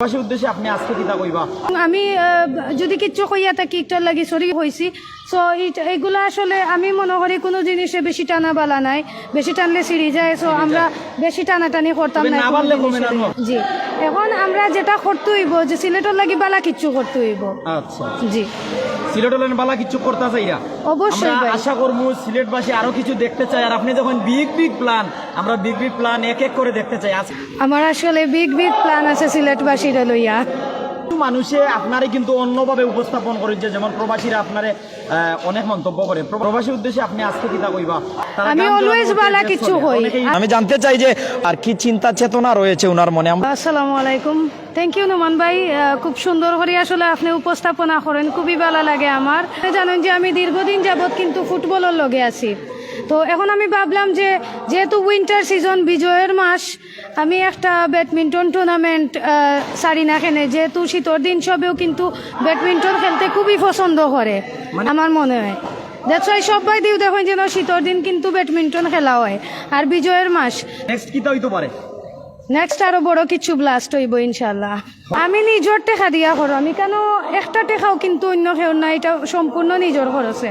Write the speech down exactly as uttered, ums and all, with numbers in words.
প্রবাসীর উদ্দেশ্যে আপনি আজকে কিতা কইবা? আমি আহ, যদি কিচ্ছু কইয়া থাকি, একটার লাগি সরি কইছি। সো এইগুলা আসলে আমি মনে করি কোনো জিনিসে বেশি টানা বালা নাই, বেশি টানলে ছিড়ি যায়। সো আমরা বেশি টানাটানি করতাম তবে না না কোনো বাড়লে জিনিসে। কমে না, নো? জি, এখন আমরা যেটা করতে হইব যে সিলেটর লাগি বালা কিচ্ছু করতে হইব। আচ্ছা, জি, সিলেটর লাগি বালা কিচ্ছু করতা চাইরা। অবশ্যই আমরা ভাই। আশা করমু সিলেটবাসী আরো কিছু দেখতে চাই, আর আপনি যখন বিগ বিগ প্ল্যান, আমরা বিগ বিগ প্ল্যান এক এক করে দেখতে চাই। আজ আমার আসলে বিগ বিগ প্ল্যান আছে সিলেটবাসীরে লইয়া। কিছু মানুষে আপনারে কিন্তু অন্যভাবে উপস্থাপন করে, যে যেমন প্রবাসীরা আপনারে আহ, অনেক মন্তব্য করে। প্র- প্রবাসীর উদ্দেশ্যে আপনি আজকে কিতা কইবা? তারা আমি গান জোড়া always মুহূর্তে বালা address কিচ্ছু করে। কই। অনেকেই আমি জানতে চাই যে আর কি চিন্তা চেতনা রয়েছে ওনার মনে। আমরা আসসালামু আলাইকুম। থ্যাংক ইউ নোমান ভাই। আহ, খুব সুন্দর করে আসলে আপনি উপস্থাপনা করেন, খুবই ভালা লাগে আমার। আপনি জানেন যে আমি দীর্ঘদিন যাবত কিন্তু ফুটবলর লগে আছি। তো এখন আমি ভাবলাম যে যেহেতু উইন্টার সিজন, বিজয়ের মাস, আমি একটা ব্যাডমিন্টন টুর্নামেন্ট সারি না কেনে, যেহেতু শীতর দিন সবেও কিন্তু ব্যাডমিন্টন খেলতে খুবই পছন্দ করে আমার মনে হয়। দ্যাটস ওয়াই সবাই দিও দেখইন যেন শীতর দিন কিন্তু ব্যাডমিন্টন খেলা হয় আর বিজয়ের মাস। নেক্সট কিতা হইতে পারে? নেক্সট আরো বড় কিছু ব্লাস্ট হইব ইনশাল্লাহ। আমি নিজর টেকা দিয়া করো, আমি কেন একটা টেকাও কিন্তু অন্য কেউ না, এটা সম্পূর্ণ নিজর খরচে।